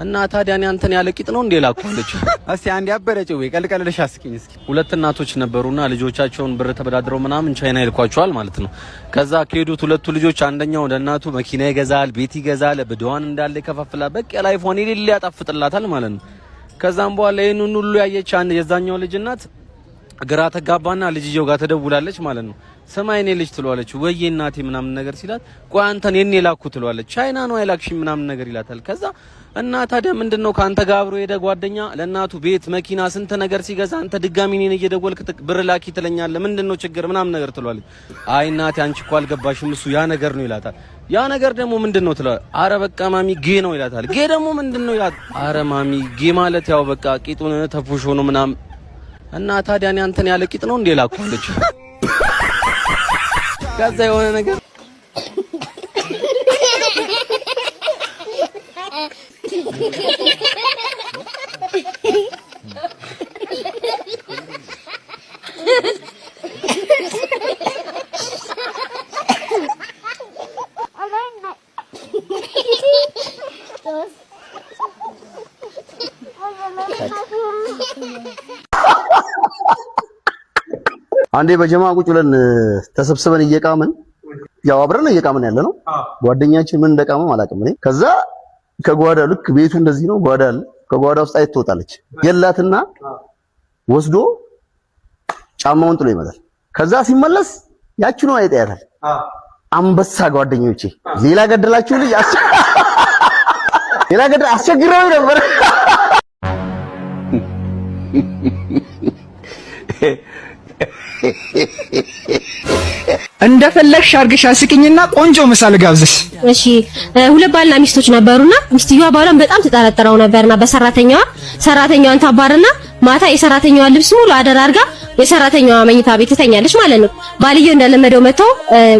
እና ታዲያ እኔ አንተን ያለ ቂጥ ነው እንዴ ላኩ አለች። እስቲ አንድ ያበረ ጭዌ ቀልቀልልሽ አስቂኝ እስኪ። ሁለት እናቶች ነበሩና ልጆቻቸውን ብር ተበዳድረው ምናምን ቻይና ይልኳቸዋል ማለት ነው። ከዛ ከሄዱት ሁለቱ ልጆች አንደኛው ለእናቱ መኪና ይገዛል፣ ቤት ይገዛል፣ ብድዋን እንዳለ ይከፋፍላል። በቃ life ፏን የሌለ ያጣፍጥላታል ማለት ነው። ከዛም በኋላ ይህንን ሁሉ ያየች አንድ የዛኛው ልጅ እናት ግራ ተጋባና ልጅየው ጋር ተደውላለች ማለት ነው። ስማ የኔ ልጅ ትለዋለች። ወይዬ እናቴ ምናምን ነገር ሲላት፣ ቆይ አንተን የኔ ላኩ ትለዋለች። ቻይና ነው አይላክሽም ምናምን ነገር ይላታል። ከዛ እና ታዲያ ምንድነው ከአንተ ጋር አብሮ የሄደ ጓደኛ ለእናቱ ቤት፣ መኪና፣ ስንት ነገር ሲገዛ አንተ ድጋሚ እኔን እየደወልክ ብር ላኪ ትለኛለህ፣ ምንድነው ችግር ምናምን ነገር ትለዋለች። አይ እናቴ አንቺ እኮ አልገባሽም፣ እሱ ያ ነገር ነው ይላታል። ያ ነገር ደግሞ ምንድነው ትለዋለች። አረ በቃ ማሚ gay ነው ይላታል። Gay ደግሞ ምንድነው ይላታል። አረ ማሚ gay ማለት ያው በቃ ቂጡን ተፉሾ ነው ምናምን። እና ታዲያ እኔ አንተን ያለ ቂጥ ነው እንዴ ላኩ አለች። ከዛ የሆነ ነገር አንዴ በጀማ ቁጭ ብለን ተሰብስበን እየቃምን፣ ያው አብረን እየቃምን ያለ ነው። ጓደኛችን ምን እንደቃመም አላውቅም እኔ። ከዛ ከጓዳ ልክ ቤቱ እንደዚህ ነው፣ ጓዳ አለ። ከጓዳ ውስጥ አይት ትወጣለች። የላትና ወስዶ ጫማውን ጥሎ ይመጣል። ከዛ ሲመለስ ያችኑ አይጥ ያታል። አንበሳ ጓደኞቼ፣ ሌላ ገደላችሁ ልጅ ሌላ ገደል አስቸግረው ነበር። እንደፈለግሽ አድርገሽ አስቂኝና ቆንጆ ምሳ ልጋብዝሽ። እሺ፣ ሁለት ባልና ሚስቶች ነበሩና ሚስትየዋ ባሏን በጣም ትጠረጥረው ነበርና በሰራተኛዋ ሰራተኛዋን ታባርና ማታ የሰራተኛዋን ልብስ ሙሉ አደራርጋ የሰራተኛዋ መኝታ ቤት ትተኛለች ማለት ነው። ባልየው እንደለመደው መጥቶ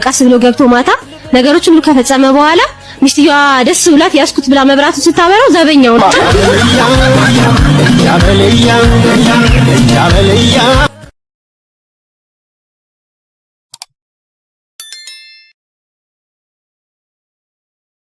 ቀስ ብሎ ገብቶ ማታ ነገሮችን ሁሉ ከፈጸመ በኋላ ሚስትየዋ ደስ ብላት ያስኩት ብላ መብራቱን ስታበራው ዘበኛው ነው።